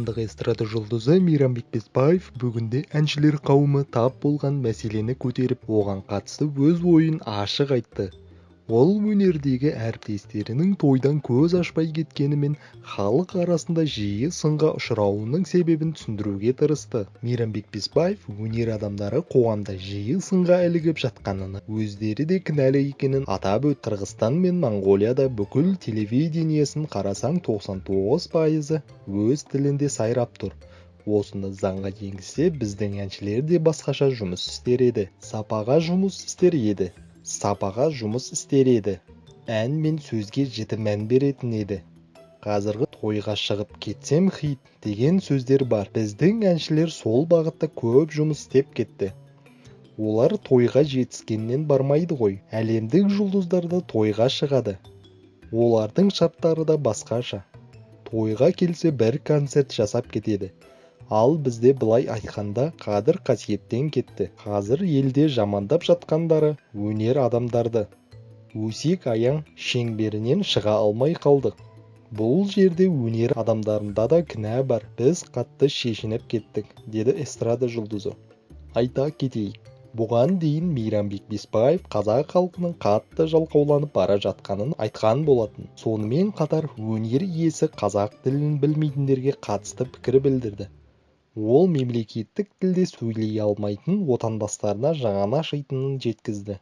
Қазақстандық эстрада жұлдызы Мейрамбек Беспаев бүгінде әншілер қауымы тап болған мәселені көтеріп, оған қатысты өз ойын ашық айтты. Ол өнердегі әріптестерінің тойдан көз ашпай кеткені мен халық арасында жиі сынға ұшырауының себебін түсіндіруге тырысты. Мейрамбек Беспаев өнер адамдары қоғамда жиі сынға ілігіп жатқанына өздері де кінәлі екенін атап өтті. Қырғызстан мен Моңғолияда бүкіл телевидениесін қарасаң, 99%-ы өз тілінде сайрап тұр. Осыны заңға енгізсе, біздің әншілер де басқаша жұмыс істер еді. Сапаға жұмыс істер еді. Сапаға жұмыс істер еді. Ән мен сөзге жіті мән беретін еді. Қазіргі тойға шығып кетсем, хит деген сөздер бар. Біздің әншілер сол бағытта көп жұмыс істеп кетті. Олар тойға жетіскеннен бармайды ғой. Әлемдік жұлдыздар да тойға шығады. Олардың шарттары да басқаша. Тойға келсе, бір концерт жасап кетеді. Ал бізде, былай айтқанда, қадір қасиеттен кетті. Қазір елде жамандап жатқандары өнер адамдарды. Өсек аяң шеңберінен шыға алмай қалдық. Бұл жерде өнер адамдарында да кінә бар. Біз қатты шешініп кеттік, деді эстрада жұлдызы. Айта кетейік, бұған дейін Мейрамбек Беспаев қазақ халқының қатты жалқауланып бара жатқанын айтқан болатын. Сонымен қатар өнер иесі қазақ тілін білмейтіндерге қатысты пікір білдірді. Ол мемлекеттік тілде сөйлей алмайтын отандастарына жаны ашитынын жеткізді.